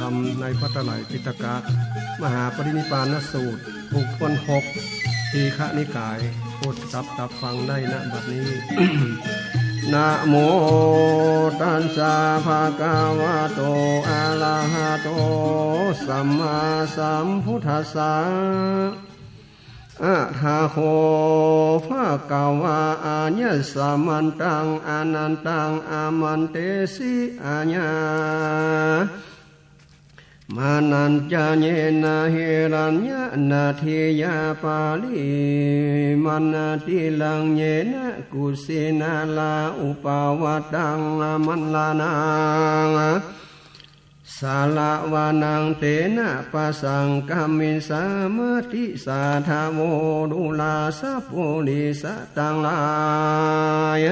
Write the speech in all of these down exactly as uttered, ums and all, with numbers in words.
ธรรมในพระไตรปิฎกะ มหาปรินิพพานสูตร บุคคลหก ทีฆนิกาย โปรดสดับตับฟังได้ ณ บัดนี้ นะโมตัสสะ ภะคะวะโต อะระหะโต สัมมาสัมพุทธัสสะ อะถะโข ภะคะวา อายัสมันตัง อานันตัง อามันเตสิ อาญา มานัญจะเยนะ หิรัญญะนาทียา ปาริมันนาติลัง เยนะ กุสินารา อุปาวัตตัง อามันลานัง สาระวานัง เตนะ ปะสังกะมิสสามาติ สาทะโว ดูราสัปปุริสะตังหลาย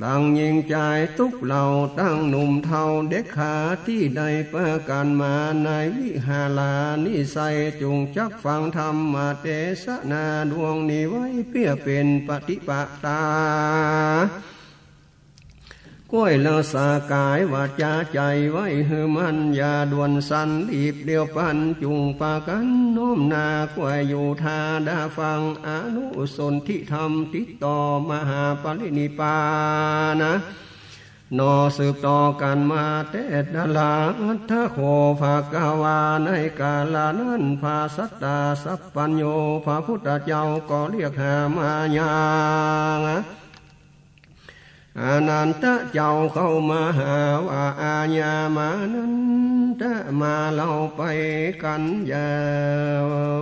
ตังญิงจายตุ๊กเหล่า ตังหนุ่มเฒ่าเด็กขา ตี้ได้ปะกั๋นมาในวิหารานิไสย จุ่งจักฟังธรรมเตสนาดวงนี้ไว้ เปื้อเป๋นปฏิปทา ก้วยรักษากายวาจาใจ๋ไว้หื้อมั่น อย่าด่วนสันรีบเดียวปัน จุ่งปากั๋นน้อมหน้า ก้วยอยู่ทาดาฟัง อนุสนธิธรรม ติดต่อมหาปรินิพพานะ หนอสืบต่อกั๋นมาแต๊ดารา อะถะโข ภะคะวา ในกาละนั้น พระสัตตาสัพพัญญู พระพุทธเจ้าก็เรียกหามายัง อานันทะเจ้าเข้ามาหาว่า อาญามานันทะ มาเฮาไปกั๋น อย่า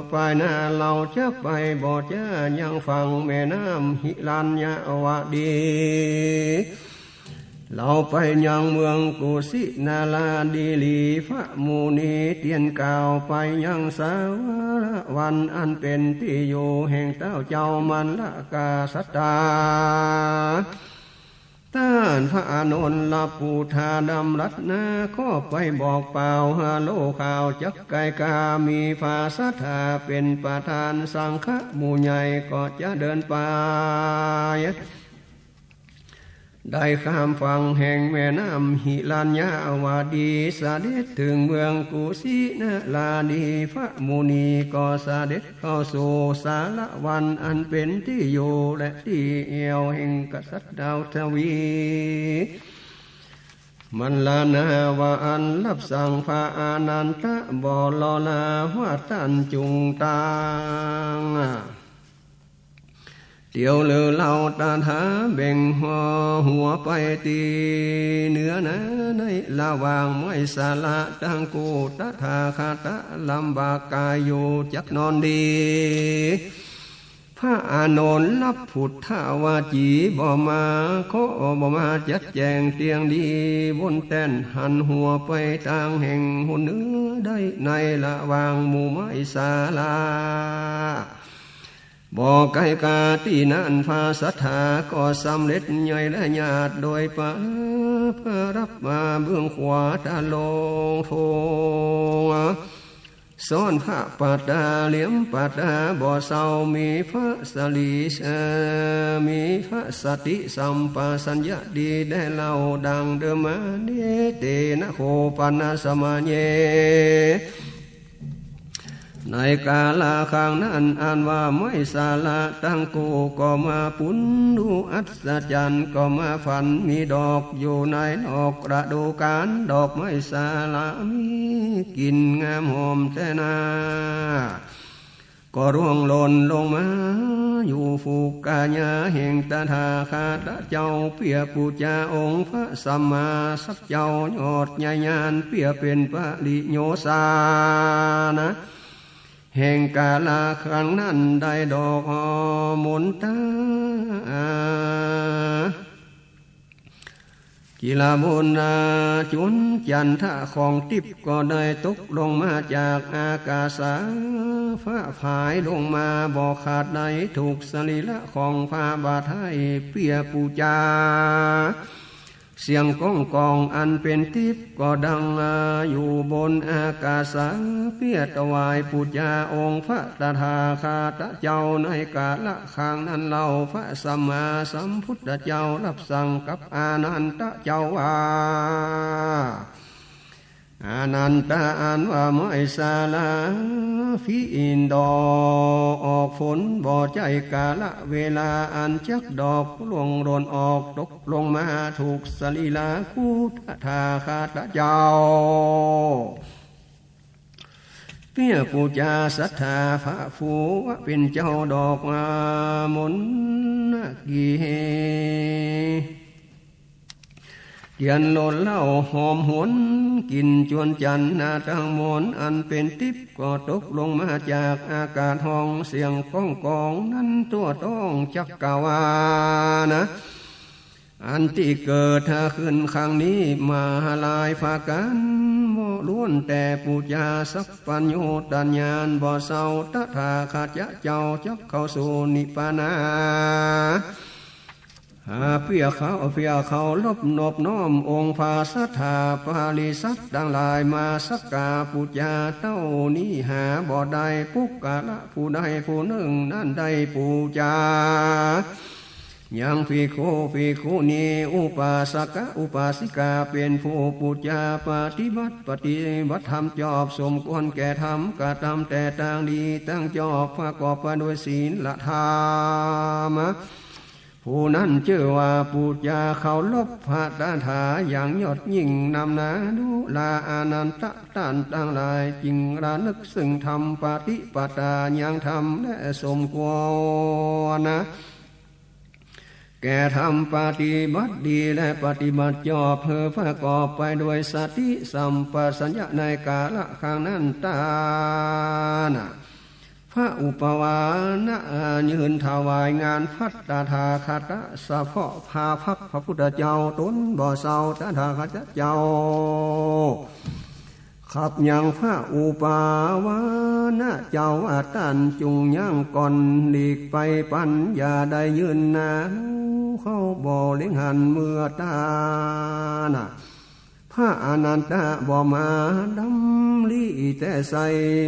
ไปนา เฮาจะไปบ่จ๊า ยังฝั่งแม่น้ำหิรัญญาวดี เฮาไปยังเมืองกุสินารา ดีหลีพระมุนีเตียนกล่าวไปยังสาละวัน อันเป๋นตี้อยู่แห่งเต้าเจ้ามัลลกษัตรา ต้านพระอานนท์ละปุถาดำรัสนา ก็ไปบอกป่าวหาโลข่าวจักไกกา มีพระสัตถาเป๋นประธาน สังฆะหมู่ใหญ่ก็จะเดินไป ได้ข้ามฝั่งแห่งแม่น้ำหิรัญญาวดี เสด็จถึงเมืองกุสินารา ดีพระมุนีก็เสด็จเข้าสู่สาละวัน อันเป๋นตี้อยู่และตี้เอี่ยวแห่งกษัตริย์ดาวทวี มัลลานาว่าอั้น รับสั่งพระอานันทะบ่รอลา ว่าต้านจุ่งตาง เตียวลือเฮาตถาแบ่งหัวไปตี้เหนือนา ในระหว่างไม้สาละตังกู้ ตถาคตะลำบากกายอยู่จักนอนดี พระอานนท์รับพุทธวาจีบ่มา ขอบ่มาจัดแจ้งเตียงดี บนแต้นหันหัวไปตางแห่งหนเหนือได้ ในระหว่างหมู่ไม้สาละ บ่ไกลกาตี้นั้น พระสัตถาก็สำเร็จใหญ่และญาติ โดยปะ พระรับมาเบื้องขวาตะลงทง ซ้อนพระปัตตาเหลี่ยมปัตตาบ่เศร้า มีพระสติ เอ่อ มีพระสติสัมปชัญญะดีได้เล่าดังเดิมมา เนเตนะโข ปะนะสะมะเย ในกาละครั้งนั้น อันว่าไม้สาละตังกู้ก็มาปุนดูอัศจรรย์ ก็มาฝันมีดอกอยู่ในนอกฤดูกาล ดอกไม้สาละมีกลิ่นงามหอมแต๊นา ก็ร่วงหล่นลงมาอยู่ฝูกกาญาแห่งตถาคตะเจ้า เปื้อปู๋จาองค์พระสัมมาสัมพุทธเจ้ายอดใหญ่ญาณ เปื้อเป๋นปริโยชน์สานะ แห่งกาละครั้งนั้นได้ดอกมนตา กิลบุญนาจุนจันทะของทิพย์ก็ได้ตกลงมาจากอากาสา ฟ้าผายลงมาบ่ขาดได้ ถูกสรีระของพระบาทไท้เปื้อปู๋จา เสียงก้องกองอันเป๋นทิพย์ก็ดังอยู่บนอากาสา เปื้อถวายปู๋จาองค์พระตถาคตะเจ้า ในกาละครั้งนั้นเล่า พระสัมมาสัมพุทธเจ้ารับสั่งกับอานันทะเจ้าว่า อานันทะ อันว่าไม้สาลา ฝนตกออกฝน บ่ใจ้กาละเวลา อันจักดอกร่วงหล่นออก ตกลงมาถูกสรีระกูตถาคตเจ้า เปื้อปู๋จาศรัทธาพระผู้ว่าเป๋นเจ้าดอกมนต์นาคี เตียนหล่นเหล้าหอมหวน กลิ่นจวนจันทร์นาทั้งมวล อันเป๋นทิพย์ก็ตกลงมาจากอากาศ ฮ้องเสียงก้องกอง นั้นทั่วท้องจักรวาลนะ อันตี้เกิดหาขึ้นครั้งนี้ มหาหลายประก๋าน บ่ล้วนแต่ปู๋จาสัพพัญญูตญาณ บ่เศร้าตถาคตเจ้าจักเข้าสู่นิพพานา หาเปื้อเขา เปื้อเคารพนบน้อมองค์พระศรัทธาปริษัทตังหลาย มาสักก๋าปู๋จาเต้านี้หาบ่ได้ ปุคคละผู้ใดผู้นึ่งนั้นได้ปู๋จา ยังภิกขุภิกขุณี อุปาสกะอุปาสิกา เป๋นผู้ปู๋จาปฏิบัติ ปฏิบัติธรรมจอบสมควรแก่ธรรม กระทำแต่ตางดีตางจอบ ประกอบไปด้วยศีลธรรม ผู้นั้นจื้อว่าปู๋จาเคารพพระตถาอย่างยอดยิ่งนำหน้า ดูราอานันทะ ต้านตังหลาย จึงระลึกซึ่งธรรมปฏิปทา ยังธรรมและสมควรนะ แก่ธรรมปฏิบัติดีและปฏิบัติจอบ เพื่อประกอบไปด้วยสติสัมปชัญญะในกาละครั้งนั้น ต้านพระอุปวานะยืนถวายงานพระตถาคตสะเพาะพระพักตร์พระพุทธเจ้า ต๋นบ่เศร้าตถาคตเจ้า ขับยังพระอุปวานะเจ้าว่า ต้านจุ่งยั้งก่อน หลีกไปปัน อย่าได้ยืนหน้า เฮาบ่เล็งหันเมื่อต้าน พระอานันทะบ่มาดำริแต่ใส่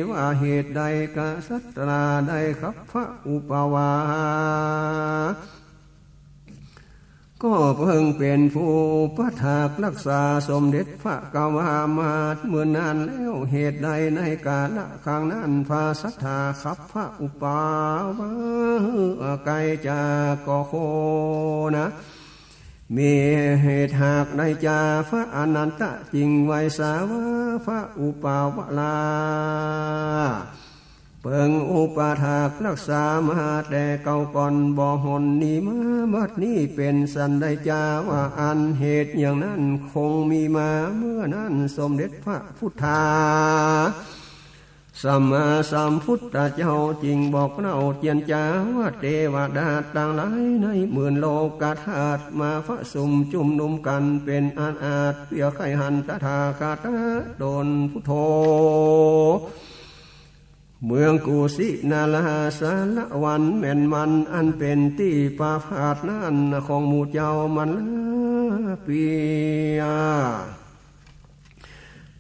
ว่าเหตุใดกษัตราได้ขับพระอุปวา ก็เพิ่งเป๋นผู้อุปัฏฐากรักษาสมเด็จพระกวามาเมื่อนานแล้ว เหตุใดในกาละครั้งนั้น พระศรัทธาขับพระอุปวาไกลจากก็โคนะ มีเหตุหากใดจา พระอานันทะจึงไหว้สาว่า พระอุปวารา เปิงอุปัฏฐากรักษามาแต่เก่าก่อน บ่ห่อนนี้มา บัดนี้เป๋นสันใดจา ว่าอันเหตุอย่างนั้นคงมีมา เมื่อนั้นสมเด็จพระพุทธา สัมมาสัมพุทธเจ้าจึงบอกเล่าเจียรจาว่า เตวดาตังหลายในหมื่นโลกธาตุ มาประชุมจุมนุมกั๋นเป๋นอันอาจ เปื้อใค่หันตถาคตะต๋นพุทโธ เมืองกุสินาราสารวันแม่นมัน อันเป๋นตี้ประพาสนั้นของหมู่เจ้ามันละเปีย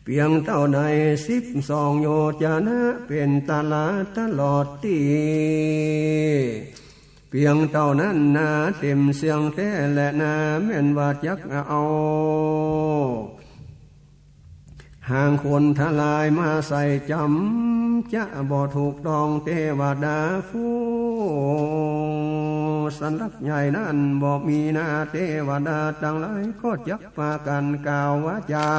เปียงเต้าในสิบสองโยจนะ เป๋นตลาดตลอดตี้ เปียงเต้านั้นนา เต็มเสี้ยงแต๊แลนา แม่นว่าจักเอา หางคนทลายมาใส่จ๋ำ จะบ่ถูกต้อง เตวดาผู้สันลักษณ์ใหญ่นั้นบ่มีนา เตวดาตังหลายก็จักปากั๋นกล่าววาจา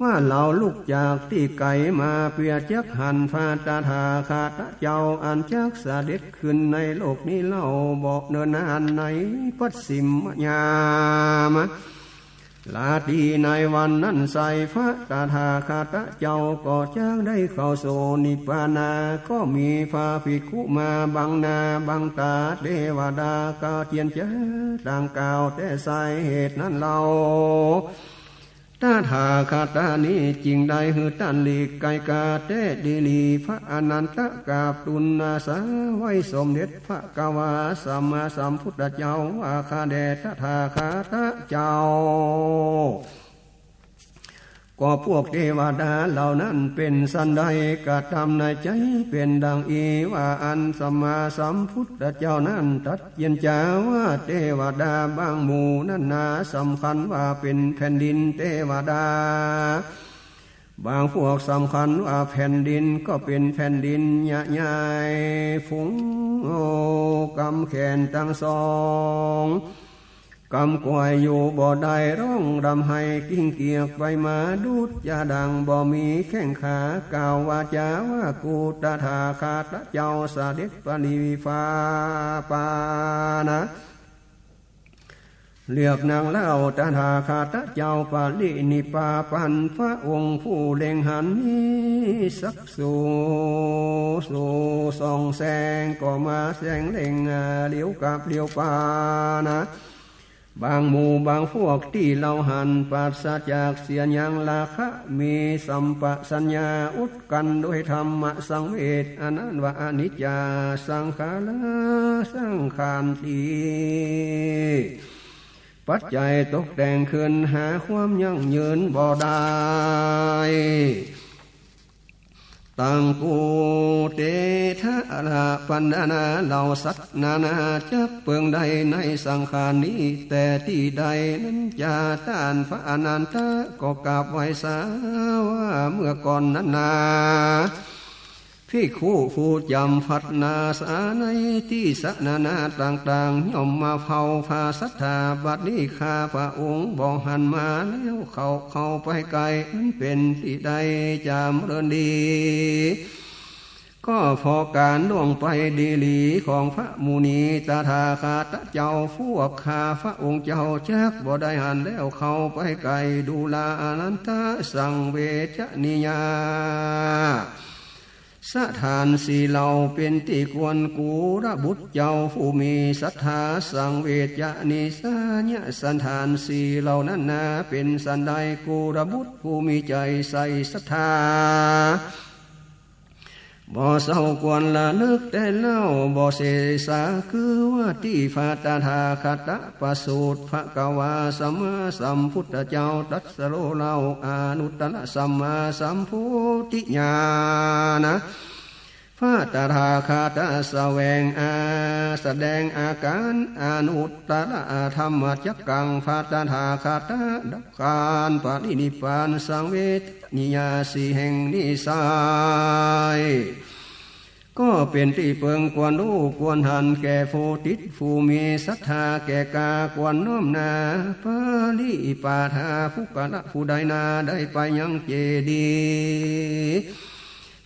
ว่าเฮาลุกจากตี้ไก๋มา เปื้อจักหันพระตถาคตะเจ้า อันจักเสด็จขึ้นในโลกนี้เล่า บ่เนิ่นนานในปัจฉิมยาม ราตรีในวันนั้นไซร้ พระตถาคตะเจ้าก็จักได้เข้าสู่นิพพานา ก็มีพระภิกขุมาบังหน้าบังต๋า เตวดาก็เจียรจาต่างกล่าวแต่ไซร้ เหตุนั้นเล่า ตถาคตะนี้จึงได้หื้อต้านหลีกไก๋ก๋าแต๊ดีหลี พระอานันทะกราบทูลอาสาไหว้สมเด็จพระกวาสัมมาสัมพุทธเจ้าว่า ข้าแด่ตถาคตะเจ้า ก็พวกเตวดาเหล่านั้นเป๋นสันใด กระตำในใจ๋เป๋นดังอี้ว่า อันสัมมาสัมพุทธเจ้านั้นตรัสเจียรจาว่า เตวดาบางหมู่นั้นนาสำคัญว่าเป๋นแผ่นดิน เตวดาบางพวกสำคัญว่าแผ่นดิน ก็เป๋นแผ่นดินใหญ่ ฝูงกำแขนตังสอง กำก๋วยอยู่บ่ได้ ฮ้องร่ำไห้เกร็งเกียจไปมา ดุจจะดังบ่มีแข้งขา กล่าววาจาว่า กูตถาคตเจ้าเสด็จปรินิพพานะ เลือกนักเล่าตถาคตเจ้าปรินิพพาน พระองค์ผู้เล็งหันนี้สัก สู สูส่องแสงก็มาแสงเล็ง เหลียวกับเหลียวปานะ บางหมู่บางพวกตี้เฮาหัน ปราศจากเสี้ยหยังราคะ มีสัมปชัญญะอุดกั้นโดยธรรมสังเวช อันนั้นว่าอนิจจา สังขารา สังขารตี้ ปัจจัยตกแต่งขึ้น หาความยั่งยืนบ่ได้ ตังกูเตถะละ บรรดาเหล่าสัตว์นานา จักเปิงได้ในสังขารนี้แต่ตี้ใดนั้นจา ต้านพระอานันทะก็กราบไหว้สาว่า เมื่อก่อนนั้นนา ภิกขุผู้จ๋ำพรรษาในตี้สะนานาต่างๆ ย่อมมาเฝ้าพระสัตถา บัดนี้ข้าพระองค์บ่หันมาแล้ว เขาเข้าไปใก้ อันเป๋นตี้ได้จ๋ำเริญดี ก็เพราะก๋านล่วงไปดีหลีของพระมุนีตถาคตเจ้า พวกข้าพระองค์เจ้าจักบ่ได้หันแล้วเข้าไปใก้ ดูราอานันทะ สังเวชนียา สถานสี่เหล่าเป๋นตี้ควร กุลบุตรเจ้าผู้มีศรัทธา สังเวชนียสถานสี่เหล่านั้นนาเป๋นสันใด กุลบุตรผู้มีใจ๋ใส่ศรัทธา บ่เศร้าควรระลึกแต่เล่า บ่เสสาคือว่าตี้พระตถาคตประสูติ ภะคะวาสัมมาสัมพุทธเจ้าตรัสรู้เล่า อนุตตรสัมมาสัมโพธิญาณ พระตถาคตแสวงอา แสดงอาก๋านอนุตตรธรรมจักกัง พระตถาคตดับ ก๋านปรินิพพาน สังเวชนียาสี่แห่งนี้ไซร้ ก็เป๋นตี้เปิงควรฮู้ควรหันแก่ผู้ติดผู้มีศรัทธา แก่กล้าควรน้อมนา ปริปาทา ปุคคละผู้ใดนาได้ไปยังเจดีย์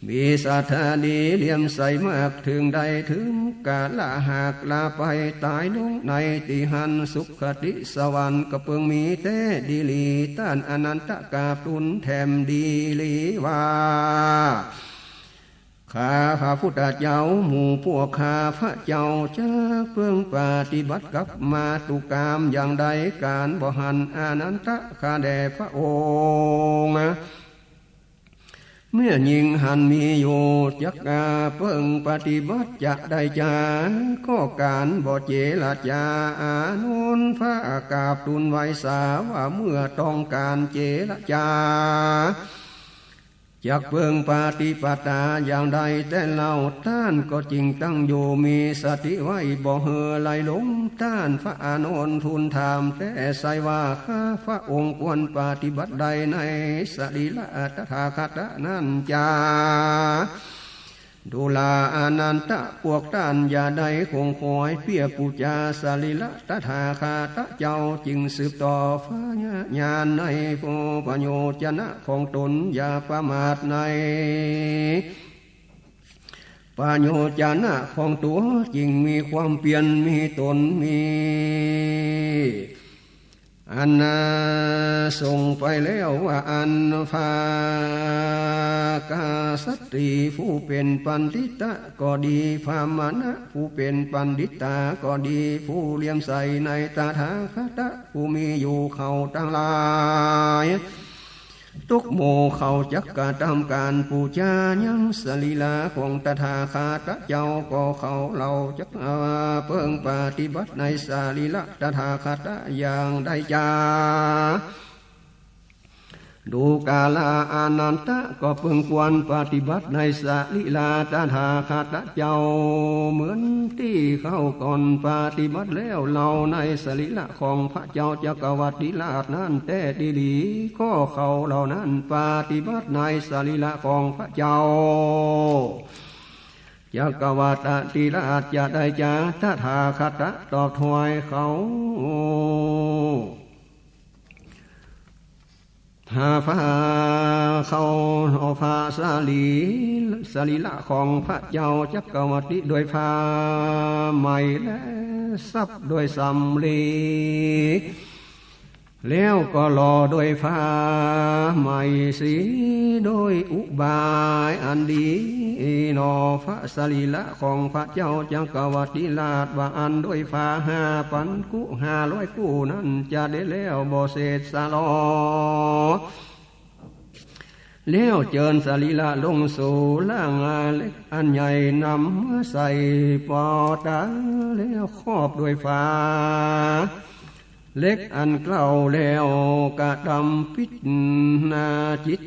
มีศรัทธาดีเลื่อมใสมาก เถิงได้เถิงกาละหากลาไป ต๋ายลงในตี้หั้น สุคติสวรรค์ก็เปิงมีแต๊ดีหลี ต้านอานันทะกราบทูลแถมดีหลีว่า ข้าพระพุทธเจ้า หมู่พวกข้าพระเจ้าจักเปิงปฏิบัติกับมาตุคามอย่างใด ก๋านบ่หันอานันทะข้าแด่พระองค์ เมื่อยิ่งหันมีอยู่ จักเปิงปฏิบัติจะได้จา ก็ก๋านบ่เจรจา อานนท์พระกราบทูลไหว้สาว่า เมื่อต้องก๋านเจรจา จักเปิงปฏิปทาอย่างใดแต๊เล่า ต้านก็จึ่งตั้งอยู่มีสติไว้ บ่หื้อไหลหลง ต้านพระอานนท์ทูลถามแต๊ไซร้ว่า ข้าพระองค์ควรปฏิบัติใดในสรีระตถาคตนั้นจา ดูราอานันทะ พวกต้านอย่าได้ขงขวายเปียปู๋จาสรีระตถาคตเจ้า จึ่งสืบต่อพยญาณในพระโผชนะของต๋น อย่าประมาทในพระโผชนะของตั๋ว จึ่งมีความเปียรมีต๋นมี อันนาส่งไปแล้วว่า อันว่า กษัตรีผู้เป๋นปัณฑิตะก็ดี พราหมณะผู้เป๋นปัณฑิตาก็ดี ผู้เลื่อมใสในตถาคตะผู้มีอยู่ เขาตังหลาย ตุ๊กหมู่เขาจักกระตำก๋านปู๋จายังสรีระของตถาคตเจ้า ก็เขาเหล่าจักเปิงปฏิบัติในสรีระตถาคตะอย่างใดจา ดูกราอานันทะ ก็เปิงควรปฏิบัติในสรีระตถาคตเจ้า เหมือนตี้คราวก่อนปฏิบัติแล้ว เล่าในสรีระของพระเจ้าจักรวรรดิราชนั้นแต๊ดีหลี ก็เขาเหล่านั้นปฏิบัติในสรีระของพระเจ้าจักรวรรดิราช จะได้จาตถาคตตอบถวายเขา หาผ้าเข้าห่อผ้าสรี สรีระของพระเจ้าจักรวรรดิด้วยผ้าใหม่และทรัพย์ด้วยสำลี แล้วก็หล่อด้วยผ้าใหม่สี โดยอุบายอันดีหนอ พระสรีระของพระเจ้าจักรวรรดิราช ว่าอั้น ด้วยผ้าห้าปันกู้ ห้าร้อยกู้นั้น จะได้แล้วบ่เสร็จสะหลอ แล้วเจิญสรีระลงสู่ล่างเหล็กอันใหญ่ นำมาใส่ปอตา แล้วครอบด้วยผ้าเหล็กอันเกล้า แล้วกระทำปิณฑาจิต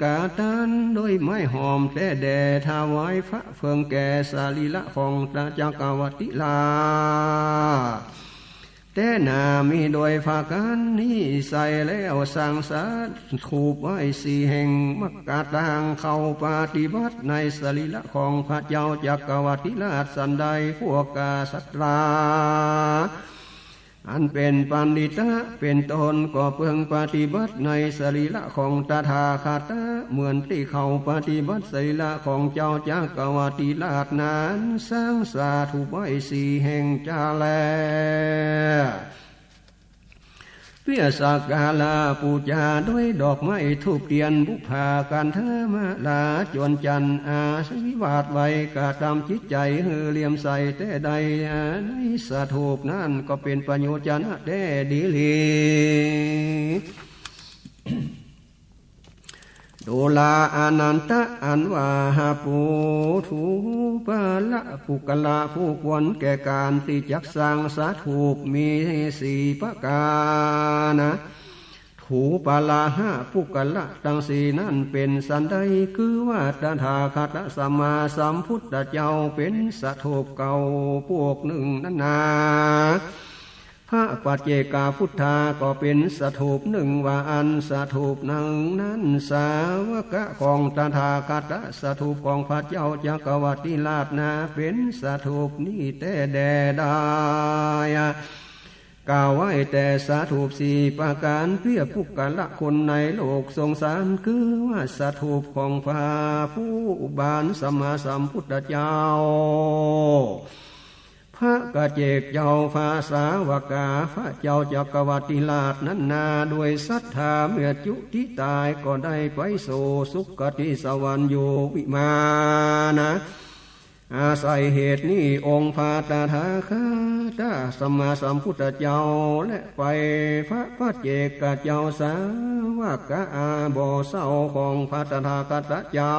กาตาน โดยไม้หอมแต๊แด่ ถวายพระเพลิงแก่สรีระของจักรวรรดิราช แต๊นา มีโดยประก๋านนี้ไส้แล้ว สร้างสถูปไว้สี่แห่ง มักกะตางเข้าปฏิบัติในสรีระของพระเจ้าจักรวรรดิราชสันใด พวกกษัตรา อันเป็นปัณฑิตะเป็นต้น ก็เปิงปฏิบัติในสรีระของตถาคตะ เหมือนตี้เขาปฏิบัติสรีระของเจ้าจักรวรรดิราชนั้น สร้างสถูปไว้สี่แห่งจาแล เปื้อสักการะปู๋จา โดยดอกไม้ธูปเตียน บุปผาคันธมาลา จวนจันทร์อาสาวิวาทไว้ กระทำจิตใจ๋หื้อเลื่อมใสแต๊ใด ในสถูปนั้นก็เป๋นประโยชนะแต๊ดีหลี ดูราอานันทะ อันว่าปุถุปะละปุคคละ ผู้ควรแก่ก๋านตี้จักสร้างสถูป มีสี่ประก๋านนะ ถูปะละหะปุคคละตังสี่นั้นเป๋นสันใด คือว่าตถาคตสัมมาสัมพุทธเจ้าเป๋นสถูปเก่าปวกนึ่งนั้นนา พระปัจเจกพุทธาก็เป๋นสถูปนึ่ง ว่าอั้น สถูปนึ่งนั้น สาวกะของตถาคตะ สถูปของพระเจ้าจักรวรรดิราชนา เป๋นสถูปนี้แต๊แด่ได้ กล่าวไว้แต่สถูปสี่ประก๋าน เปื้อปุคคละคนในโลกสงสาร คือว่าสถูปของพระผู้บานสัมมาสัมพุทธเจ้า พระปัจเจกเจ้า พระสาวกา พระเจ้าจักรวรรดิราชนั้นนา ด้วยศรัทธาเมื่อจุติต๋าย ก็ได้ไปสู่สุคติสวรรค์อยู่วิมานนะ อาศัยเหตุนี้ องค์พระตถาคตะสัมมาสัมพุทธเจ้า และไปพระปัจเจกเจ้า สาวกะบ่เศร้าของพระตถาคตะเจ้า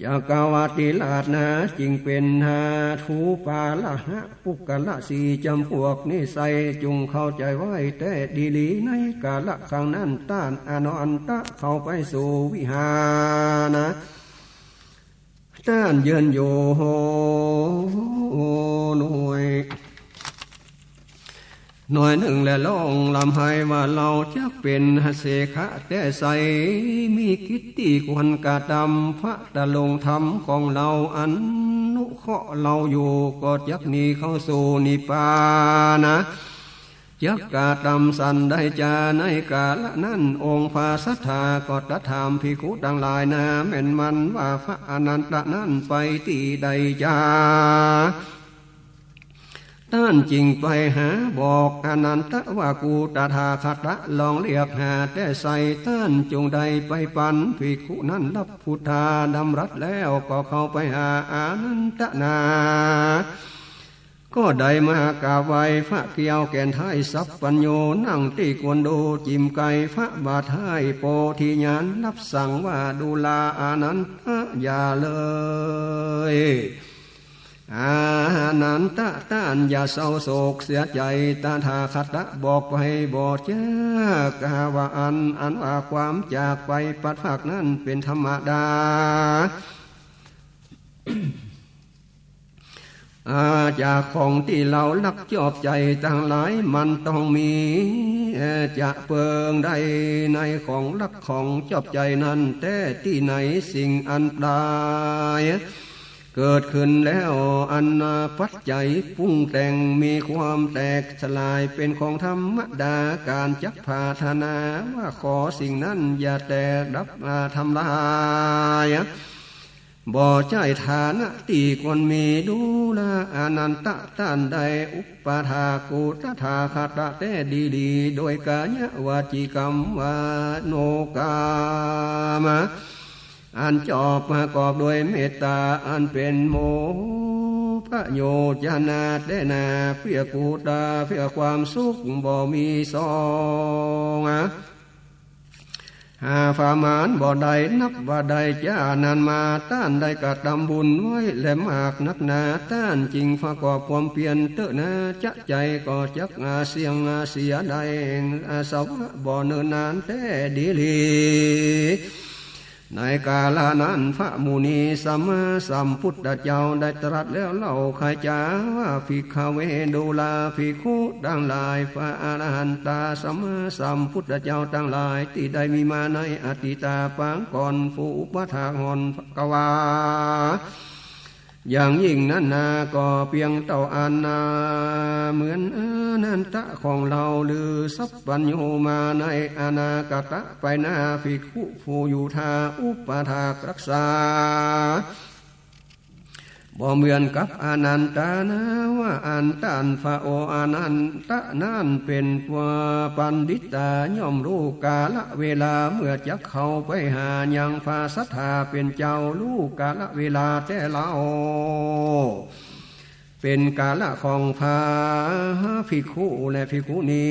จักรวรรดิราชนา จึงเป๋นหาถูปะละหะปุคคละสี่จ๋ำปวกนี้ไส้ จุ่งเข้าใจ๋ไว้แต๊ดีหลี ในกาละครั้งนั้น ต้านอนันทะเข้าไปสู่วิหารนะ ต้านยืนอยู่หน่วย หน่วยนึ่งและฮ้องร่ำไห้ว่า เฮาจักเป๋นหาเสขะแต๊ไส้ มีกิจตี้ควรกระทำ พระตรงธรรมของเฮาอนุเคราะห์เฮาอยู่ ก็จักหนีเข้าสู่นิพพานะ จักกระทำสันใดจา ในกาละนั้น องค์พระสัตถาก็ตรัสถามภิกขุตังหลายนา แม่นมันว่า พระอนันทะนั้นไปตี้ใดจา ต้านจึงไปหาบอกอนันทะว่า กูตถาคตะลองเรียกหาแต๊ไส้ ต้านจุ่งได้ไปปันภิกขุนั้นฮับพุทธาดำรัสแล้ว ก็เข้าไปหาอนันทะนา ก็ได้มากราบไหว้พระเกี้ยวแก่นไท้สัพพัญญู นั่งตี้ควรดูจิ่มไกลพระบาทไท้โพธิญาณ ฮับสั่งว่า ดูราอานันทะ อย่าเลย อานันทะ ต้านอย่าเศร้าโศกเสียใจ๋ ตถาคตะบอกไปบ่จ๊ากาว่าอั้น อันว่าความจากไปพลัดพรากนั้นเป๋นธรรมดา อา จากของตี้เฮาฮักจอบใจ๋ตังหลายมันต้องมี เอ่อ จะเปิงได้ในของฮักของจอบใจ๋นั้นแต๊ตี้ไหน สิ่งอันปลายเกิดขึ้นแล้ว อันปัจจัยปรุงแต่งมีความแตกสลายเป๋นของธรรมดา ก๋านจักผาถนาว่าขอสิ่งนั้นอย่าแตกดับ อ่า ทำลาย บ่ใจ้ฐานะตี้ควรมี ดูราอานันทะ ต้านได้อุปถากกูตถาคตะแต๊ดีหลี โดยกายวจีกรรมมโนกรรม อันจอบประกอบโดยเมตตา อันเป๋นโมภโยจนะแต๊นา เปื้อกูตา เปื้อความสุขบ่มีสอง หาประมาณบ่ได้ นับบ่ได้ จานั้นมา ต้านได้กระตำบุญไว้แลมากนักหนา ต้านจึงประกอบความเปียรเต๊อะนา จะใจ๋ก็จักเสี้ยงเสียได้ อาสวะบ่เนิ่นนานแต๊ดีหลี ในกาละนั้น พระมุนีสัมมาสัมพุทธเจ้าได้ตรัสแล้วเล่า ใคจา ว่า ภิกขเว ดูราภิกขุตังหลาย พระอรหันตาสัมมาสัมพุทธเจ้าตังหลายตี้ได้มีมาในอตีตาปางก่อน ผู้อุปถากหนภควา อย่างยิ่งนั้นนา ก็เปียงเต้าอานา เหมือนอานันทะของเฮา หรือสัพพัญญูมาในอนาคตะไปหน้า ภิกขุผู้อยู่ท่าอุปถากฮักษา บ่เหมือนกับอานันทะนา ว่าอันต้านพระโออานันทะนั้นเป๋นผู้ปัณฑิตา ย่อมฮู้กาละเวลาเมื่อจักเข้าไปหายังพระสัตถาเป๋นเจ้า ฮู้กาละเวลาแต๊เล่า เป๋นกาละของพระภิกขุและภิกขุณี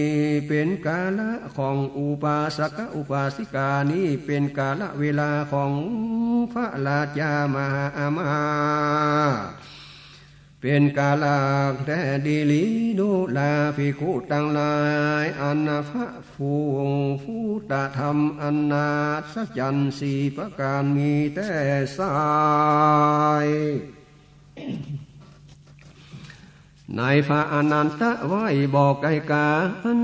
เป๋นกาละของอุปาสกะอุปาสิกา นี้เป๋นกาละเวลาของพระราชามหาอำมาตย์ เป๋นกาละแต๊ดีหลี ดูราภิกขุตังหลาย อันพระผู้พุทธธรรมอันอัศจรรย์สี่ประก๋านมีแต๊ไส้ ในพระอานันทะไว้บ่ไก๋กา อัน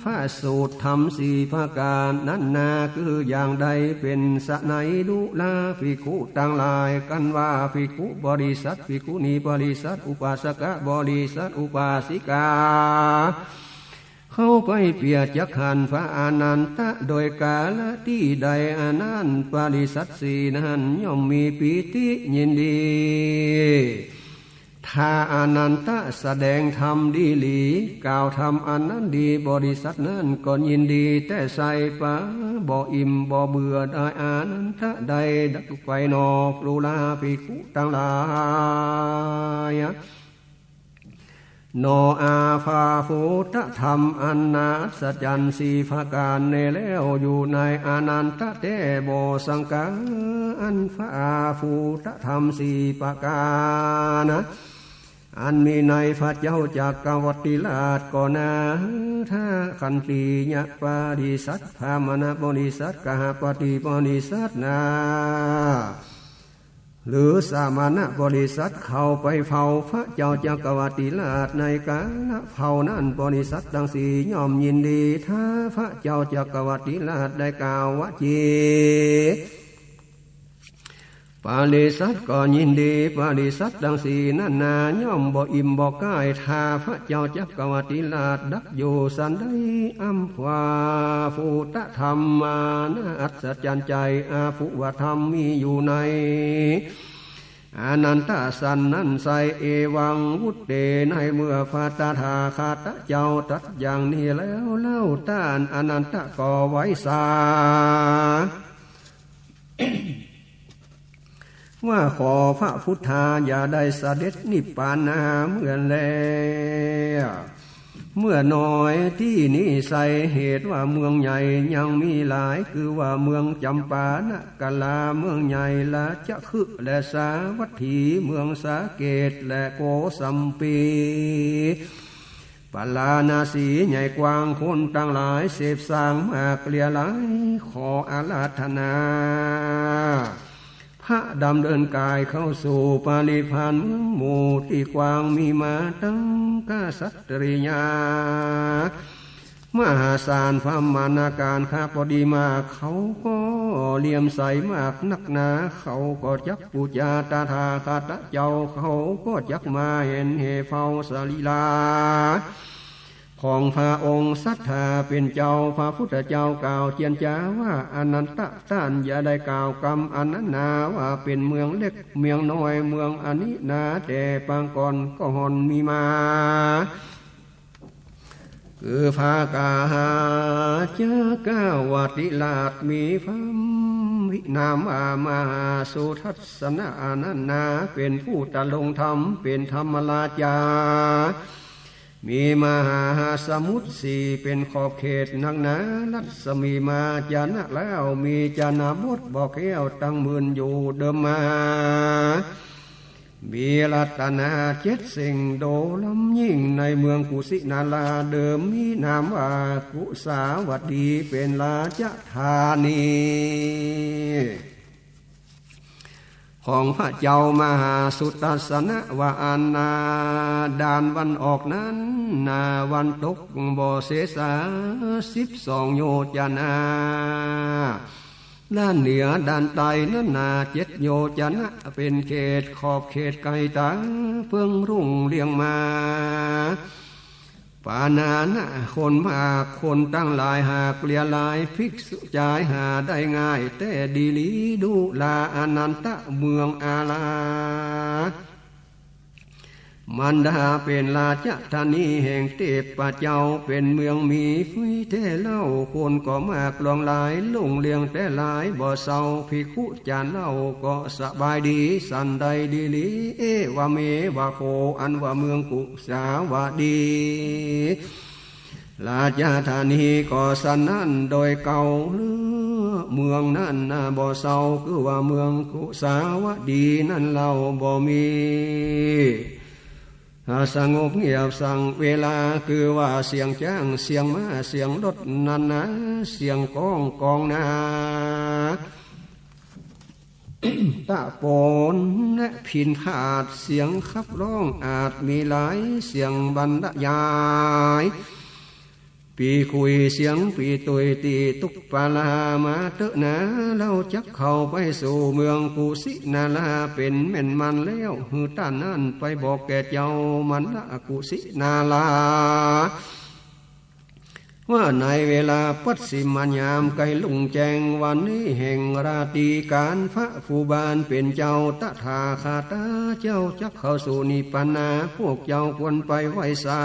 พระสูตรธรรมสี่ประก๋านนั้นนา คืออย่างใดเป๋นไฉน ดูราภิกขุตังหลาย กันว่าภิกขุบริษัท ภิกขุณีบริษัท อุปาสกะบริษัท อุปาสิกา เข้าไปเปื้อจักหันพระอานันทะ โดยกาละตี้ใด อานันทะบริษัทสี่นั้นย่อมมีปีติยินดี ถ้าอานันทะแสดงธรรมดีหลี กล่าวธรรมอันนั้นดี บริษัทนั้นก็ยินดีแต๊ไส้ปา บ่อิ่มบ่เบื่อได้ อานันทะได้ดังไปหนอ ดูราภิกขุตังหลาย หนอ อา พระพุทธธรรมอันอัศจรรย์สี่ประก๋านนี้แล้ว อยู่ในอานันทะแต๊บ่สังกา อันพระพุทธธรรมสี่ประก๋านนะ อันมีในพระเจ้าจักรวรรดิราชก็นา ถ้าขันติยบริษัท พราหมณบริษัท กหปติบริษัทนา หรือสมณบริษัทเข้าไปเฝ้าพระเจ้าจักรวรรดิราชในกาละเฝ้านั้น บริษัทตังสี่ย่อมยินดี ถ้าพระเจ้าจักรวรรดิราชได้กล่าววจีบริษัทก็ยินดี บริษัทตังสี่นั้นนาย่อมบ่อิ่มบ่ก้าย ถ้าพระเจ้าจักรวรรดิราชดักอยู่สันใด อันพระพุทธธรรมอันอัศจรรย์ใจ๋ อภูวธรรมมีอยู่ในอานันทะสันนั้นไส้ เอวัง วุตเต ในเมื่อพระตถาคตเจ้าตรัสอย่างนี้แล้วเล่า ต้านอานันทะก็ไหว้สา ว่าขอพระพุทธาอย่าได้เสด็จนิพพานาเมื่อแล้ว เมืองน้อยตี้นี้ไซร้ เหตุว่าเมืองใหญ่ยังมีหลาย คือว่าเมืองจ๋ำปานกรา เมืองใหญ่ราชคฤห์ และสาวัตถี เมืองสาเกต และโกสัมพี ปาราณสีใหญ่กว้าง คนตังหลายเสพสร้างมากเหลือหลาย ขออาราธนา พระดำเนินกายเข้าสู่ปริพานเมืองหมู่ตี้กว้าง มีมาตังกษัตริยา มหาศาล พราหมณาคาร คาบดีมาก เขาก็เลื่อมใสมากนักหนา เขาก็จักปู๋จาตถาคตเจ้า เขาก็จักมาเห็นแลเฝ้าสรีรา ของพระองค์ สัตถาเป๋นเจ้า พระพุทธเจ้ากล่าวเจียรจาว่า อานันทะ ต้านอย่าได้กล่าวกำอันนั้นนา ว่าเป๋นเมืองเล็กเมืองน้อย เมืองอันนี้นาแต่ปางก่อนก็ฮ่อนมีมา คือพระกาหาจักกวัตติราช มีพระนามว่ามหาสุทัศนะ อานันทะ เป๋นผู้ตรงธรรม เป๋นธรรมราชา มีมหาสมุทรสี่เป๋นขอบเขตนักหนา รัศมีมาจนะแล้ว มีจนะบทบ่อแก้วตั้งหมื่นอยู่เดิมมา มีรัตนะเจ็ดสิ่งโดลำยิ่ง ในเมืองกุสินาราเดิม มีนามว่ากุสาวดี เป๋นราชธานี ของพระเจ้ามหาสุทัศนะ ว่าอันนาด้านวันออกนั้นนา วันตกบ่เสสา สิบสองโยจนะ ด้านเหนือด้านใต้นั้นนา เจ็ดโยจนะ เป๋นเขตขอบเขตไกลต๋า เพิ่งรุ่งเรืองมา ปานานะคนมาก คนตังหลายหากเหลือหลาย ภิกษุจายหาได้ง่าย แต่ดีหลีดูราอานันทะ เมืองอารามันดาเป๋นราชธานีแห่งเตพเจ้า เป๋นเมืองมีไฟแต๊เล่า คนก็มากหลวงหลาย รุ่งเรืองแต๊หลายบ่เศร้า ภิกขุจารเล่าก็สบายดี สันใดดีหลี เอวะเมวะโข อันว่าเมืองกุสาวดี ราชธานีก็สันนั้นโดยเก่า เมืองนั้นนาบ่เศร้า คือว่าเมืองกุสาวดีนั้นเล่าบ่มี สงบเงียบสังเวลา คือว่าเสียงจ๊าง เสียงม้า เสียงรถนั้นนา เสียงก้องกองนา ตะโปนและพิณฑาต เสียงขับร้องอาจมีหลาย เสียงบรรยาย ปี้คุยเสียงปี้ตุ้ยตี้ตุ๊กปาลา มาเต๊อะนา เฮาจักเข้าไปสู่เมืองกุสินารา เป๋นแม่นมันแล้ว หื้อต้านนั้นไปบอกแก่เจ้ามัลละกุสินารา ว่าในเวลาปัสสิมยามใก้รุ่งแจ้งวันนี้แห่งราตรีก๋าน พระผู้บานเป๋นเจ้าตถาคตาเจ้าจักเข้าสู่นิพพานา พวกเจ้าควรไปไหว้สา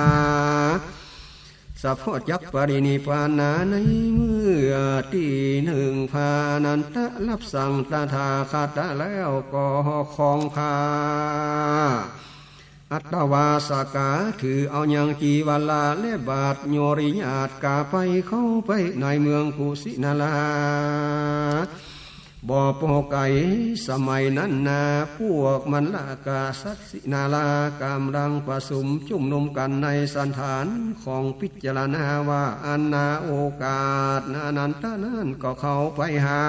สะเพาะจักปรินิพพานาในเมื่อตี้นึ่ง พระอานันทะฮับสั่งตถาคตาแล้วก็คองผ้า อัตถวาสกา ถือเอายังจีวาระและบาตรโยริยาตกาไปเข้าไปในเมืองกุสินารา บ่ปอไก๋สมัยนั้นนา พวกมัลลกษัตริย์นาราก๋ำลังประสุมจุมนุมกั๋นในสันฐานของพิจารณาว่า อันนาโอกาสอานันทะนั้นก็เข้าไปหา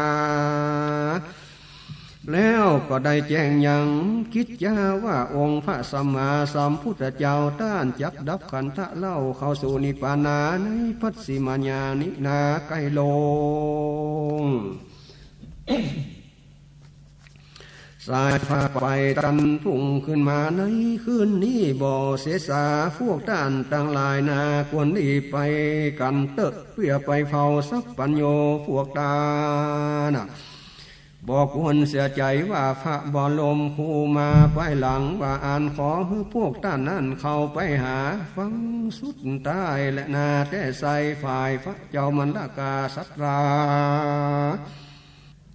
แล้วก็ได้แจ้งยังกิจจาว่า องค์พระสัมมาสัมพุทธเจ้าต้านจักดับขันธะเล่าเข้าสู่นิพพานาในปัสสิมยามนี้นาใก้ลง สายฟ้าไปตันพุ่งขึ้นมาในคืนนี้บ่เสสา พวกต้านตังหลายนา ควรรีบไปกั๋นเต๊อะ เปื้อไปเฝ้าสัพพัญญู พวกต้านนา บ่ควรเสียใจ๋ว่าพระบรมครูมาภายหลัง ว่าอั้นขอหื้อพวกต้านนั้นเข้าไปหาฟังสุดท้ายแลนา แต่ใส่ฝ่ายพระเจ้ามัลลกษัตริย์รา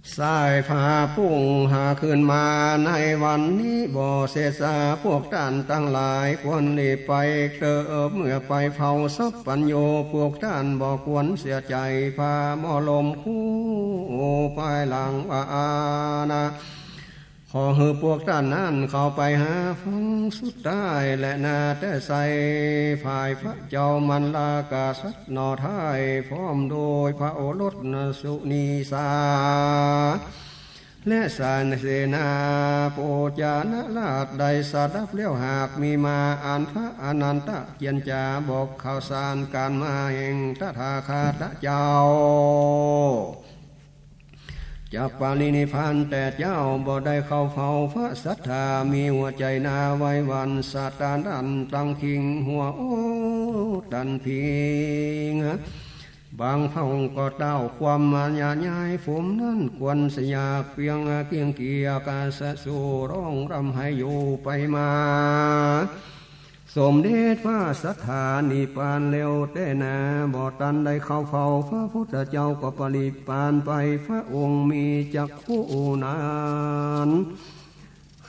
ส สายฟ้าปุ้งหาขึ้นมาในวันนี้บ่เสสา พวกต้านตังหลายควรรีบไปเต๊อะ เมื่อไปเฝ้าสัพพัญญู พวกต้านบ่ควรเสียใจ๋ ฟ้าบ่ลมคู่ภายหลังว่าอานะ ขอหื้อพวกต้านนั้นเข้าไปหาฝั่งสุดท้ายแลนา แต่ใส่ฝ่ายพระเจ้ามัลลากษัตริย์หน่อท้าย พร้อมโดยพระโอรสสุนีสา และสารเสนา โภจนราชได้สดับแล้ว หากมีมาอันพระอนันตะเจียรจา บอกข่าวสารก๋านมาแห่งตถาคตเจ้า จักปรินิพพานแต่เจ้า บ่ได้เข้าเฝ้าพระสัตถา มีหัวใจ๋หนาไหว้หวั่นสะตาดันตังคิง หัวโอตันพิง บางพระองค์ก็เต้าความมายาย้าย ผมนั้นควรสยากเพียงเกี้ยงเกียกาสะสู่ร้องรำไห้อยู่ไปมา สมเด็จพระสัตถานิพพานแล้วแต่นา บ่ตันได้เข้าเฝ้าพระพุทธเจ้าก็ปรินิพพานไป พระองค์มีจักขุนั้น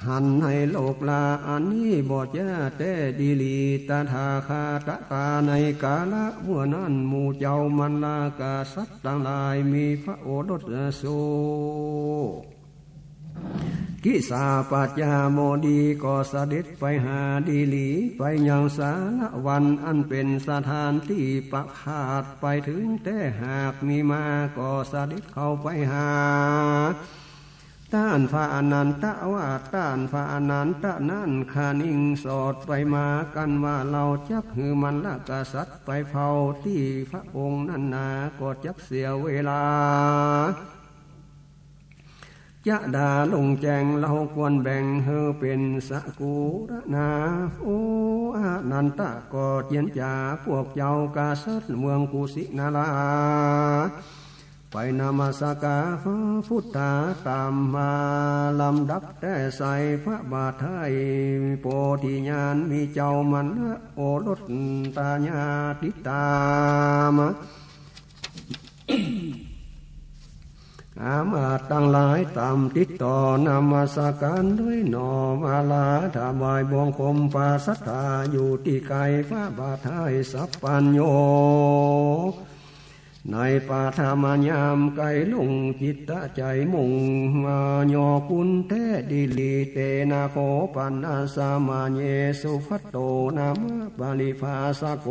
หันในโลกลาอันนี้บ่จ้าแต๊ดีหลี ตถาคตตาในกาละเมื่อนั้น หมู่เจ้ามัลลากษัตริย์ตังหลายมีพระโอรสสุ กิสาปัจจามดีก็เสด็จไปหาดีหลี ไปยังสาละวันอันเป๋นสถานตี้ประพาส ไปเถิงแต่หากมีมาก็เสด็จเข้าไปหา ต้านพระอนันตะว่า ต้านพระอนันตะนั้นคะนิงสอดไปมากั๋นว่า เฮาจักหื้อมัลลกษัตริย์ไปเฝ้าตี้พระองค์นั้นนา ก็จักเสียเวลา จะดาลงแจ้ง เฮาควรแบ่งหื้อเป๋นสกุลนา โออนันตะก็เจียรจา พวกเจ้ากษัตริย์เมืองกุสินารา ไปนมัสก๋านพระพุทธาต๋ามมาลำดับ แต่ใส่พระบาทไท้โพธิญาณ มีเจ้ามัลละโอรสตาญาติต๋าม อามาตย์ตังหลายต๋ามติดต่อนมัสก๋านด้วยหน่อมาลา ถวายบังคมพระสัตถาอยู่ตี้ใก้ พระบาทไท้สัพพัญญู ในปฐมยามใก้ลงจิตใจ๋มุ่ง มาย่อคุณแต๊ดีหลี เตนะโข ปันนะสะมะเย สุภัทโต นามะปริภาสโก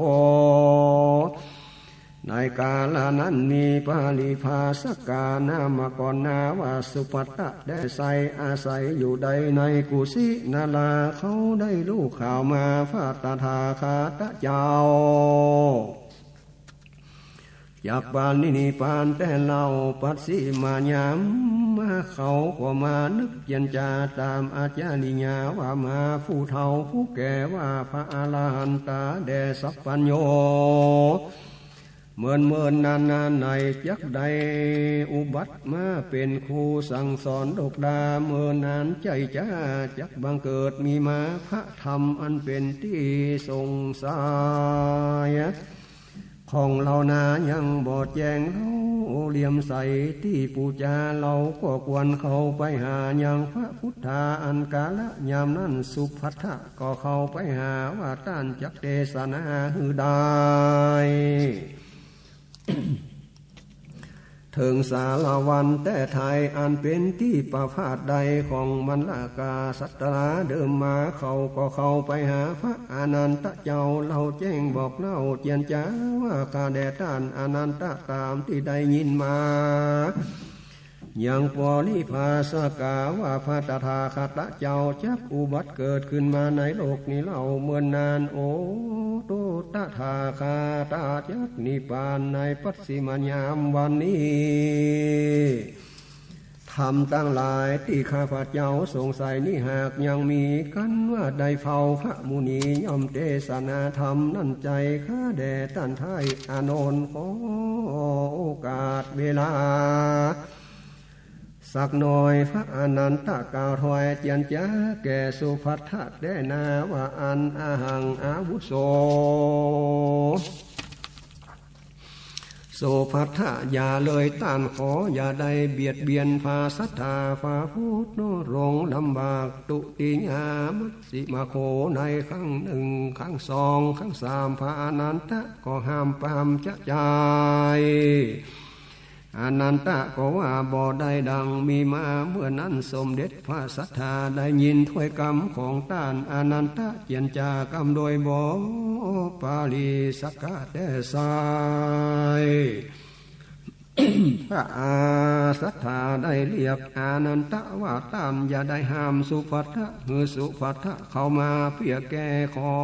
ในกาละนั้นมีปริภาสกานามกรนาว่าสุภัททะ ได้ใส่อาศัยอยู่ใดในกุสินารา เขาได้ฮู้ข่าวมาพระตถาคตเจ้า จักปรินิพพานแต่เล่า ปัจฉิมยามมาเขาก็มานึกเจียรจาต๋ามอาจาริยาว่า มาผู้เฒ่าผู้แก่ว่าพระอรหันตาแด่สัพพัญญู เมินเมินนานนานไหนจักได้อุบัติมาเป๋นครูสั่งสอนโลกดา เมินนานใจ้จ๊าจักบังเกิดมีมา พระธรรมอันเป๋นตี้สงสัย ของเฮานายังบ่แจ้ง เฮาเหลื่อมใสตี้ปู๋จา เฮาก็ควรเข้าไปหายังพระพุทธา อันกาละยามนั้นสุภัททะก็เข้าไปหาว่าต้านจักเตสนาหื้อได้ เถิงสาละวันแต๊ไท้ อันเป๋นตี้ประพาสใดของมัลลกษัตราเดิมมา เขาก็เข้าไปหาพระอนันตะเจ้า เล่าแจ้งบอกเล่าเจียรจาว่า ข้าแด่ต้านอนันตะต๋ามตี้ได้ยินมา ยังปริภาสกาว่าพระตถาคตเจ้าจักอุบัติเกิดขึ้นมาในโลกนี้เล่า เมินนาน โอ โต ตถาคตาจักนิพพานในปัจฉิมยามวันนี้ ธรรมตังหลายตี้ข้าพเจ้าสงสัยนี้หากยังมีกั๋นว่าได้เฝ้าพระมุนี ย่อมเตสนาธรรมนั้นใจ้ ข้าแด่ต้านไท้อานนท์ ขอโอกาสเวลา สักหน่อย พระอนันตะกล่าวถวายเจียรจาแก่สุภัททะแต๊นาว่า อัน อหัง อาวุโส สุภัททะ อย่าเลยต้าน ขออย่าได้เบียดเบียนพระศรัทธา พระพุทธองค์ลำบาก ตุติยามัชฌิมโข ในครั้งหนึ่ง ครั้งสอง ครั้งสาม พระอานันทะก็ห้ามปรามจะใจ๋ อานันทะก็ว่าบ่ได้ดังมีมา เมื่อนั้นสมเด็จพระศรัทธาได้ยินถ้อยกำของต้านอานันทะ เจียรจากำโดยบ่ปราศจากแต่ไส้ พระอาศรัทธาได้เรียกอานันทะว่า ต้านอย่าได้ห้ามสุภัททะ หื้อสุภัททะเข้ามาเปื้อแก้ข้อ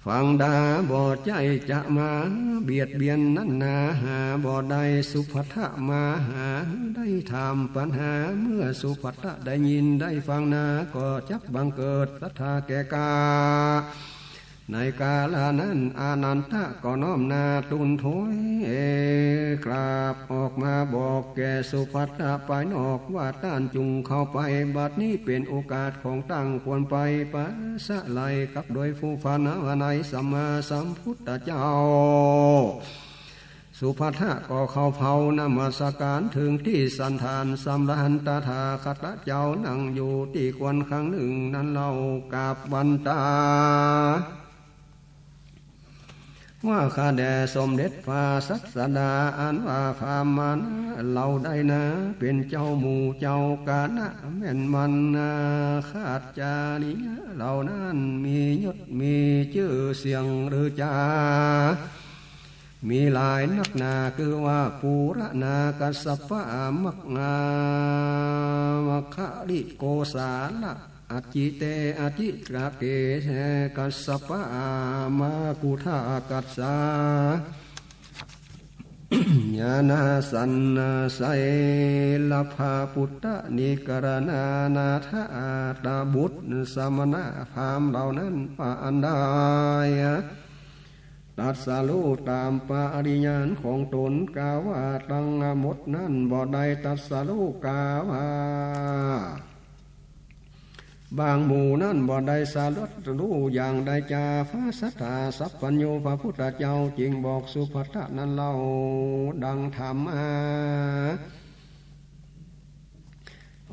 ฟังดา บ่ใจ้จะมาเบียดเบียนนั้นนา หาบ่ได้สุภัททะมาหาได้ถามปัญหา เมื่อสุภัททะได้ยินได้ฟังนา ก็จักบังเกิดศรัทธาแก่กล้า ในกาละนั้นอานันทะก็น้อมหน้าตูนถอยกราบออกมาบอกแก่สุภัททะภายนอกว่า ต้านจุ่งเข้าไป บัดนี้เป๋นโอกาสของต้านควรไป ปะสะไหล่กับโดยผู้ภาวนาในสัมมาสัมพุทธเจ้า สุภัททะก็เข้าเฝ้านมัสการเถิงตี้สันฐาน สำราญตถาคตเจ้านั่งอยู่ตี้ควรครั้งหนึ่ง นั้นเล่ากราบวันตา ว่าข้าแด่สมเด็จพระศาสดา อันว่าพราหมณะเหล่าใดนา เป๋นเจ้าหมู่เจ้าคณะแม่นมันนา คาจาริยะเหล่านั้นมียศมีจื้อเสียงหรือจา มีหลายนักหนา คือว่าปูรณา กัสสปะ มัคคา มัคคาริ โกศาละ อัจจิเต อัจจิกะเก กัสสปะ มากุฏากัสสา ญาณาสันนาไสลภา ปุตตะนิกรณานาถาตบุตร สมณะพราหมณ์เหล่านั้นว่าอันใด ตรัสรู้ต๋ามปริญาณของต๋น กาว่าตังหมดนั้นบ่ได้ตรัสรู้ กาว่าบางหมู่นั้นบ่ได้ตรัสรู้อย่างใดจา พระสัตถาสัพพัญญูพระพุทธเจ้าจึงบอกสุภัททะนั้นเล่าดังถามมา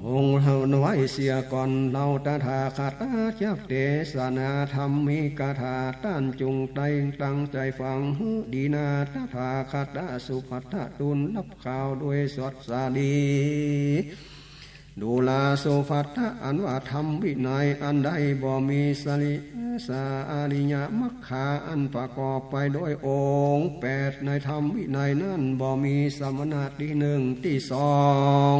องค์ไว้เสียก่อนเล่า ตถาคตจักเตสนาธรรมิกถา ต้านจุ่งได้ตั้งใจ๋ฟังหื้อดีนา ตถาคตสุภัททะตูนฮับข่าวโดยสวัสดี ดูราสุภัททะ อันว่าธรรมวินัยอันใดบ่มีสริสาอริยมัคคาอันประกอบไปโดยองค์แปด ในธรรมวินัยนั้นบ่มีสมณะตี้หนึ่งตี้สอง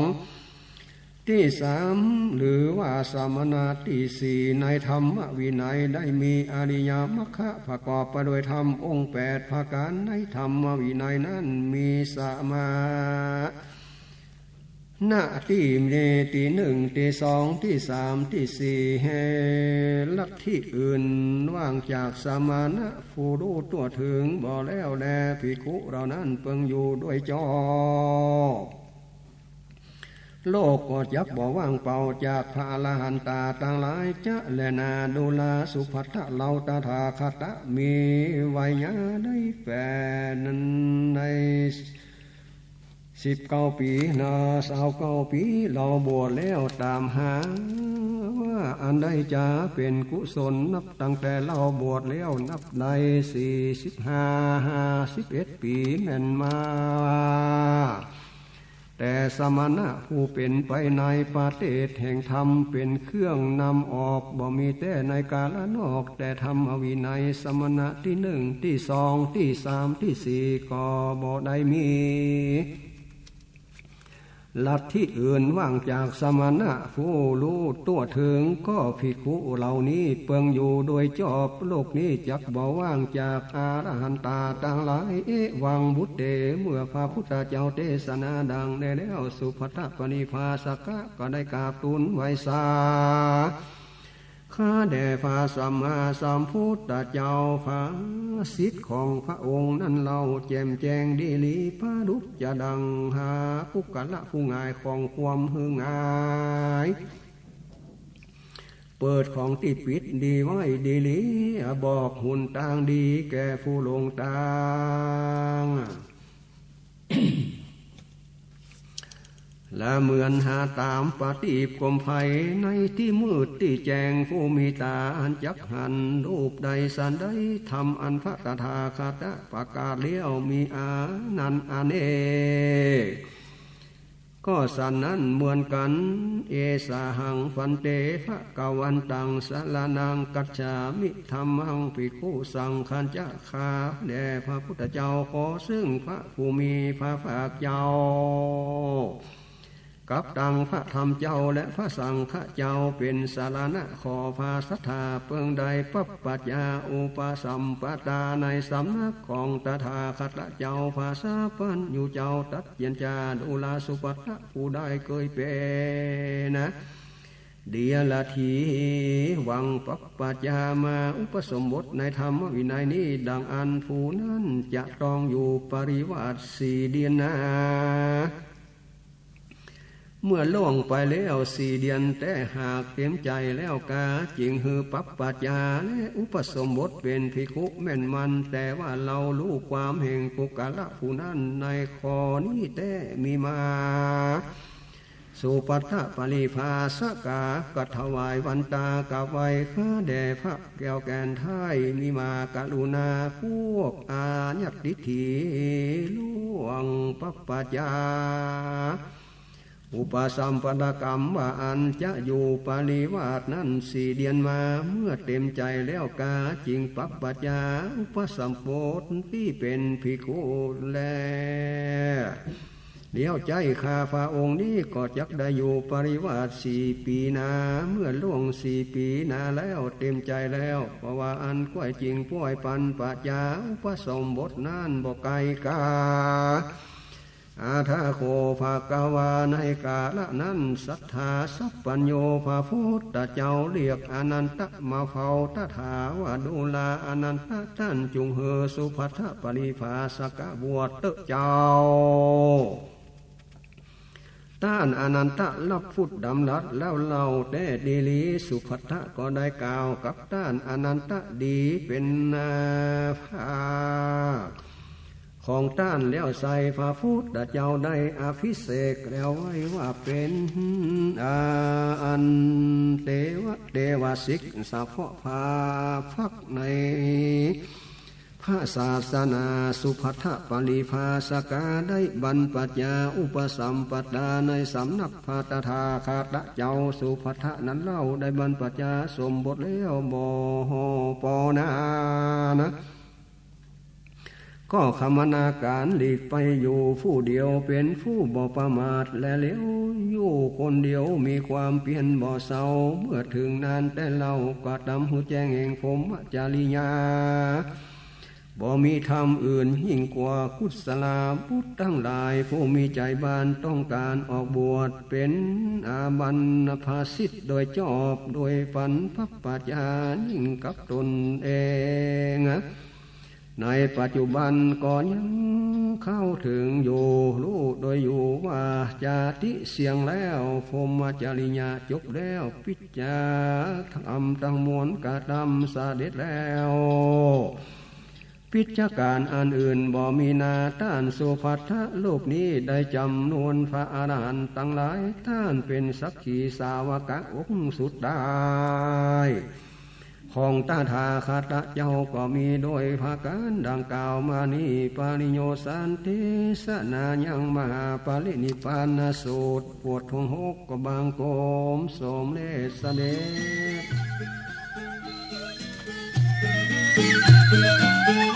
ตี้สาม หรือว่าสมณะตี้สี่ ในธรรมวินัยได้มีอริยมัคคะประกอบไปโดยธรรมองค์แปดประก๋าน ในธรรมวินัยนั้นมีสมณะตี้มีตี้หนึ่งตี้สองตี้สามตี้สี่ แห่ลัทธิอื่นว่างจากสมณะผู้รู้ทั่วเถิงบ่แล้วแล ภิกขุเหล่านั้นเปิงอยู่โดยจอบ โลกก็จักบ่ว่างเปล่าจากพระอรหันตาตังหลายจะแลนา ดูราสุภัททะ เฮาตถาคตะมีวัยยะได้แปดนั้นในสิบเก้าปี๋นา ซาวเก้าปี๋ เฮาบวชแล้ว ต๋ามหาว่าอันใดจะเป๋นกุศล นับตั้งแต่เฮาบวชแล้ว นับได้สี่สิบห้า ห้าสิบเอ็ดปี๋แม่นมา แต่สมณะผู้เป๋นไปในประเทศแห่งธรรมเป๋นเครื่องนำออก บ่มีแต๊ในกาละนอก แต่ธรรมวินัยสมณะตี้หนึ่งตี้สองตี้สามตี้สี่ก็บ่ได้มี ลัทธิอื่นว่างจากสมณะผู้รู้ทั่วเถิง ก็ภิกขุเหล่านี้เปิงอยู่โดยจอบ โลกนี้จักบ่ว่างจากอรหันตาตังหลาย เอวัง บุตเต เมื่อพระพุทธเจ้าเตสนาดังนี้แล้ว สุภัททปริภาสกะก็ได้กราบทูลไหว้สา ข้าแด่พระสัมมาสัมพุทธเจ้า พระสิทธิ์ของพระองค์นั้นเล่าแจ่มแจ้งดีหลี ประดุจจะดังหาปุคคละผู้หงายของความหื้อหงาย เปิดของตี้ปิดดีไว้ดีหลี บอกหนตางดีแก่ผู้หลงตาง และเหมือนหาต๋ามประตีปโคมไฟ ในตี้มืดตี้แจ้ง ผู้มีต๋าอันจักหัน รูปใดสันใด ธรรมอันพระตถาคตะประกาศแล้ว มีอานันต์อเนก ก็สันนั้นเหมือนกั๋น เอสาหัง ภันเต ภคววันตัง สรณัง กัจฉามิ ธัมมัง ภิกขุ สังฆัญจะ ข้าแด่พระพุทธเจ้า ขอซึ่งพระผู้มีพระภาคเจ้า กับตังพระธรรมเจ้า และพระสังฆะเจ้า เป๋นสรณะ ขอผ้าสัตถา เปิงได้ ปัปปัจจา อุปสัมปตา ในสำนักของตถาคตะเจ้า ภาษาปัญญูเจ้า ตัดเจียนจา ดูราสุภัททะ ผู้ได้เกยเป๋นนะ เดียรถี หวังปัปปัจจา มาอุปสมบทในธรรมวินัยนี้ ดังอั้นผู้นั้นจะต้องอยู่ปริวาสสี่เดือนนา เมื่อล่วงไปแล้วสี่เดือน แต่หากเต๋มใจ๋แล้วกา จึงหื้อปัปปัจจา และอุปสมบทเป๋นภิกขุแม่นมัน แต่ว่าเฮาฮู้ความแห่งปุคคละผู้นั้น ในข้อนี้แต๊มีมา สุภัททปริภาสกา ก็ถวายวันตากราบไหว้ ข้าแด่พระแก้วแก่นไท้ มีมากรุณา พวกอายัตติฏฐิ ล่วงปัปปัจจา อุปสัมปตกรรม ว่าอั้น จะอยู่ปริวาสนั้นสี่เดือนมา เมื่อเต๋มใจ๋แล้วกา จึงปัปปัจจา อุปสมบทตี้เป๋นภิกขุแล แล้วใจ๊ข้าพระองค์นี้ก็จักได้อยู่ปริวาสสี่ปี๋นา เมื่อล่วงสี่ปี๋นาแล้ว เต๋มใจ๋แล้ว เพราะว่าอั้น ก๊วยจึงป้อยปันปัจจา อุปสมบทนั้นบ่ไกลกา อาทาโข ภควา ในกาละนั้น สัตถาสัพพัญญู พระพุทธเจ้าเรียกอานันทะมาเฝ้า ตถาว่า ดูราอานันทะ ต้านจุ่งหื้อสุภัททปริภาสกะบวชเต๊อะเจ้า ต้านอานันทะรับพุทธดำรัสแล้วเล่าแต๊ดีหลี สุภัททะก็ได้กล่าวกับต้านอานันทะดีเป๋นนาภาค ของต้านแล้วไซร้ พระพุทธเจ้าได้อภิเษกแล้วไว้ว่าเป๋น อา อันเตวะ เตวสิกสะเพาะพระพักตร์ในพระศาสนา สุภัททปริภาสกาได้บรรพชาอุปสัมปทาในสำนักพระตถาคตเจ้า สุภัททะนั้นเล่าได้บรรพชาสมบทแล้วบ่ปอนานะ ก็คมนาการหลีกไปอยู่ผู้เดียว เป๋นผู้บ่ประมาท และเลียวอยู่คนเดียว มีความเปียรบ่เศร้า เมื่อเถิงนานแต่เล่า กระตำหื้อแจ้งแห่งพรหมจริยา บ่มีธรรมอื่นยิ่งกว่า กุศลบุตรตังหลาย ผู้มีใจ๋บานต้องก๋านออกบวช เป๋นอาบัณฑสิตโดยจอบ โดยปันปัปปัจจายิ่งกับตนเอง ในปัจจุบันก็ยังเข้าเถิงอยู่ ฮู้โดยอยู่ว่าจาติเสี้ยงแล้ว พรหมจริยาจบแล้ว ปิจจาธรรมตังมวลกระตำเสด็จแล้ว ปิจจการอันอื่นบ่มีนา ต้านสุภัททะรูปนี้ได้จำนวนพระอรหันต์ตังหลาย ต้านเป๋นสักขีสาวกะองค์สุดท้าย ของตถาคตเจ้าก็มีโดยประก๋านดังกล่าวมานี้ ปริโยชน์สันเทศนายังมหาปรินิพพานสูตร บทที่หกก็บังคมสมเร็จเสด็จ